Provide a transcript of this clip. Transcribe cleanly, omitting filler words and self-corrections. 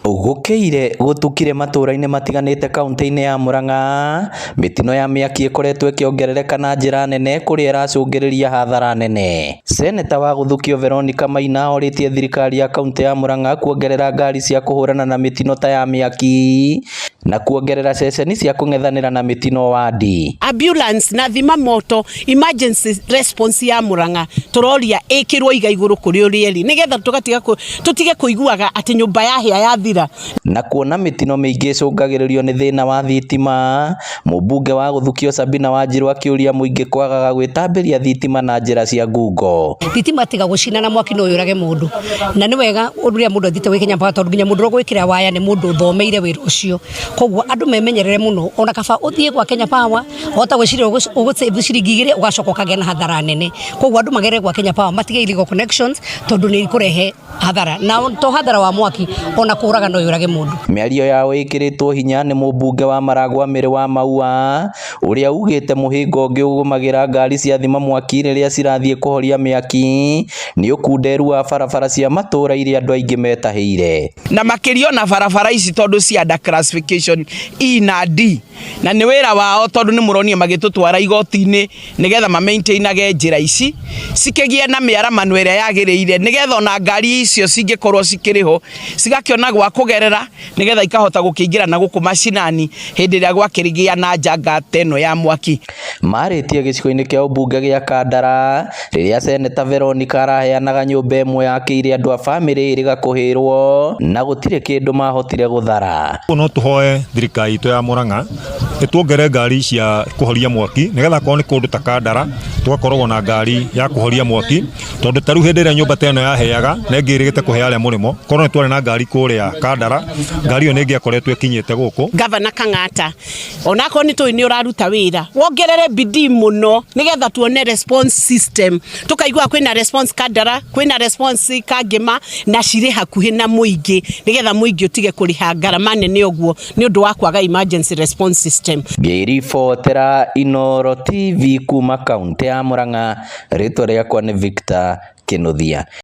Gũkĩire gũtukire matũra-inĩ matiganĩte kaunti-inĩ ya Murang'a, mĩtino ya mĩaki ĩkoretwo ĩkĩongerereka na njĩra nene kũrĩa ĩracũngĩrĩria hathara nene. Seneta wa gũthukio Veronica Maina orĩtie thirikari ya kaunti ya Murang'a kuongerera ngari cia kũhũrana na mĩtino ta ya mĩaki na kuongerera ceceni cia kũng'ethanĩra na mĩtino wadi. Ambulance na thima moto emergency response ya Murang'a tũroria ĩkĩrwo iga igũrũ kũrĩ ũrĩa ĩrĩ, nĩgetha tũgatiga tũtige kũiguaga atĩ nyũmba yahĩa yathira. Na kuona mĩtino mĩingĩ ĩcũngagĩrĩrio nĩ thĩna wa thitima, mũmbunge wa gũthukio Sabina Wanjiru akĩũria mũingĩ kwagaga gwĩtambĩria thitima na njĩra cia ngungo. Thitima tiga gũcina na mwaki no yũrage mũndũ, na nĩ wega ũrĩa mũndũ athiĩte gwĩ Kenya Power, tondũ nginya mũndũ ũrĩa ũgwĩkĩra waya nĩ mũndũ ũthomeire wĩra ũcio. Koguo andũ memenyerere mũno, ona kaba ũthiĩ gwa Kenya Power wahota gwĩciria ũgũ save ciringi 2, ũgacoka ũkagĩa na hathara nene. Koguo andũ magerere gwa Kenya Power, matige illegal connections, tondũ nĩ ikũrehe hathara, na to hathara wa mwaki, ona kũraga no yũrage mũndũ. Mĩario yao ĩkĩrĩtwo hinya nĩ mũmbunge wa Maragwa Mĩrĩ wa Maua, ũrĩa ugĩte mũhĩnga ũngĩ ũgũmagĩra ngari cia thima mwaki rĩrĩa cirathiĩ kũhoria mĩaki nĩ ũkunderu wa barabara cia matũra iria andũ aingĩ metahĩire. Na makĩria ona barabara ici, tondũ cia under classification E na D, na nĩ wĩra wao, tondũ nĩ mũronire magĩtũtwara igoti-inĩ nĩgetha ma maintainage njĩra ici cikĩgĩe na mĩaramano ĩrĩa yagĩrĩire, nĩgetha ona ngari icio cingĩkorwo cikĩrĩ ho cigakĩona gwa kũgerera, nĩgetha ikahota gũkĩingĩra na gũkũ macinani hĩndĩ ĩrĩa gwakĩgĩa na njanga ta ĩno ya mwaki. Marĩtie gĩcigo-inĩ kĩa ũmbunge gĩa Kandara rĩrĩa Seneta Veronica araheanaga nyũmba ĩmwe yakĩire andũ a bamĩrĩ ĩrĩ gakũhĩrwo na gũtirĩ kĩndũ mahotire gũthara. No tũhoe thirikari itũ ya Murang'a ĩtuongere ngari cia kũhoria mwaki, nĩgetha akorwo nĩ kũndũ ta Kandara tũgakoragwo na ngari ya kũhoria mwaki, tondũ ta rĩu hĩndĩ ĩrĩa nyũmba ta ĩno yaheaga na ĩngĩ ĩrĩgĩte kũhe arĩa mũrĩmo, korwo nĩ twarĩ na ngari kũrĩa Kandara, ngari ĩyo nĩ ĩngĩakoretwo ĩkinyĩte gũkũ. Gavana Kang'ata, onakorwo nĩ tũĩ nĩ ũraruta wĩra, wongerere bidii mũno nĩgetha tuone response system, tũkaigua kwĩna response Kandara, kwĩna response Kangema, na cirĩ hakuhĩ na mũingĩ, nĩgetha mũingĩ ũtige kũrĩha ngarama nene ũguo nĩ ũndũ wa kwaga emergency response system. Ngĩribotera Inooro TV kuma kaunti ya Murang'a, rĩtwa rĩakwa nĩ Victor Kinuthia.